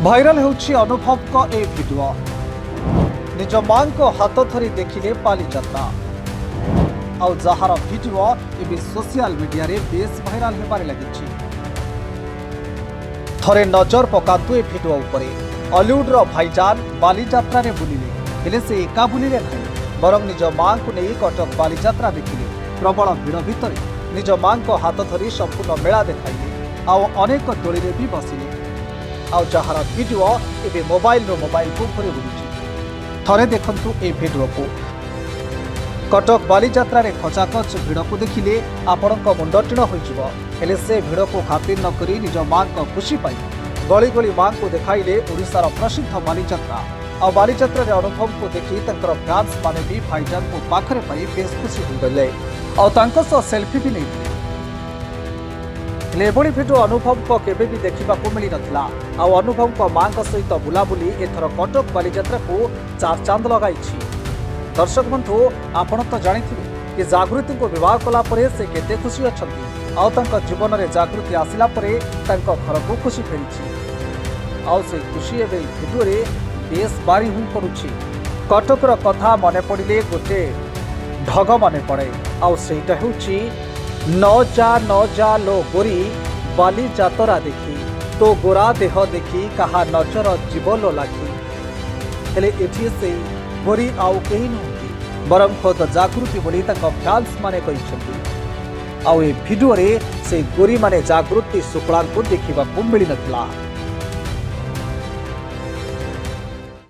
Viral ହେଉଛି ଅନୁଭବଙ୍କ ଏ video. ନିଜ ମାଙ୍କ ହାତ ଧରି ଦେଖିଲେ ବାଲିଯାତ୍ରା, ଆଉ ଯାହାର ଭିଡିଓ ଏବେ ସୋସିଆଲ ମିଡିଆରେ ବେଶ ଭାଇରାଲ ହେବାରେ ଲାଗିଛି। ଥରେ ନଜର ପକାନ୍ତୁ ଏ ଭିଡିଓ ଉପରେ। ଅଲିଉଡର ଭାଇଜାନ ବାଲିଯାତ୍ରାରେ ବୁଲିଲେ। ହେଲେ ସେ ଏକା ବୁଲିଲେ ନାହିଁ, ବରଂ ନିଜ ମାଙ୍କୁ ନେଇ କଟକ ବାଲିଯାତ୍ରା ଦେଖିଲେ। ପ୍ରବଳ ଭିଡ଼ ଭିତରେ ନିଜ ମାଙ୍କ ହାତ ଧରି ସମ୍ପୂର୍ଣ୍ଣ ମେଳା ଦେଖାଇଲେ, ଆଉ ଅନେକ ଦୋଳିରେ ବି ବସିଲେ, ଆଉ ଯାହାର ଭିଡିଓ ଏବେ ମୋବାଇଲରୁ ମୋବାଇଲକୁ ଘୁରି ବୁଲୁଛି। ଥରେ ଦେଖନ୍ତୁ ଏ ଭିଡିଓକୁ। କଟକ ବାଲିଯାତ୍ରାରେ ଖଚାଖଚ ଭିଡ଼କୁ ଦେଖିଲେ ଆପଣଙ୍କ ମୁଣ୍ଡ ଟିଣ ହୋଇଯିବ। ହେଲେ ସେ ଭିଡ଼କୁ ଖାତିର ନ କରି ନିଜ ମାଙ୍କ ଖୁସି ପାଇଁ ଗଳି ଗଳି ମାଙ୍କୁ ଦେଖାଇଲେ ଓଡ଼ିଶାର ପ୍ରସିଦ୍ଧ ବାଲିଯାତ୍ରା। ଆଉ ବାଲିଯାତ୍ରାରେ ଅନୁଭବଙ୍କୁ ଦେଖି ତାଙ୍କର ଫ୍ୟାନ୍ସ ମାନେ ବି ଭାଇଜାନଙ୍କୁ ପାଖରେ ପାଇ ବେଶ ଖୁସି ହୋଇଗଲେ, ଆଉ ତାଙ୍କ ସହ ସେଲ୍ଫି ବି ନେଇଥିଲେ। ହେଲେ ଏଭଳି ଭିଡିଓ ଅନୁଭବଙ୍କ କେବେ ବି ଦେଖିବାକୁ ମିଳିନଥିଲା। ଆଉ ଅନୁଭବଙ୍କ ମାଙ୍କ ସହିତ ବୁଲାବୁଲି ଏଥର କଟକ ବାଲିଯାତ୍ରାକୁ ଚାର ଚାନ୍ଦ ଲଗାଇଛି। ଦର୍ଶକ ବନ୍ଧୁ, ଆପଣ ତ ଜାଣିଥିବେ କି ଜାଗୃତିଙ୍କୁ ବିବାହ କଲା ପରେ ସେ କେତେ ଖୁସି ଅଛନ୍ତି, ଆଉ ତାଙ୍କ ଜୀବନରେ ଜାଗୃତି ଆସିଲା ପରେ ତାଙ୍କ ଘରକୁ ଖୁସି ଫେରିଛି। ଆଉ ସେ ଖୁସି ଏବେ ଏହି ଭିଡିଓରେ ବେଶ ବାରି ହୋଇ ପଡୁଛି। କଟକର କଥା ମନେ ପଡ଼ିଲେ ଗୋଟେ ଢଗ ମନେ ପଡ଼େ, ଆଉ ସେଇଟା ହେଉଛି, "ନ ଯା ନ ଯା ଲୋ ଗୋରୀ ବାଲି ଯାତରା ଦେଖି, ତୋ ଗୋରା ଦେହ ଦେଖି କାହା ନଜର ଯିବ ଲୋ ଲାଖି।" ହେଲେ ଏଠି ସେଇ ଗୋରୀ ଆଉ କେହି ନୁହନ୍ତି, ବରଂ ଖୋଦ ଜାଗୃତି ବୋଲି ତାଙ୍କ ଫ୍ୟାନ୍ସ ମାନେ କହିଛନ୍ତି। ଆଉ ଏ ଭିଡିଓରେ ସେଇ ଗୋରୀମାନେ ଜାଗୃତି ଶୁକ୍ଳାଙ୍କୁ ଦେଖିବାକୁ ମିଳିନଥିଲା।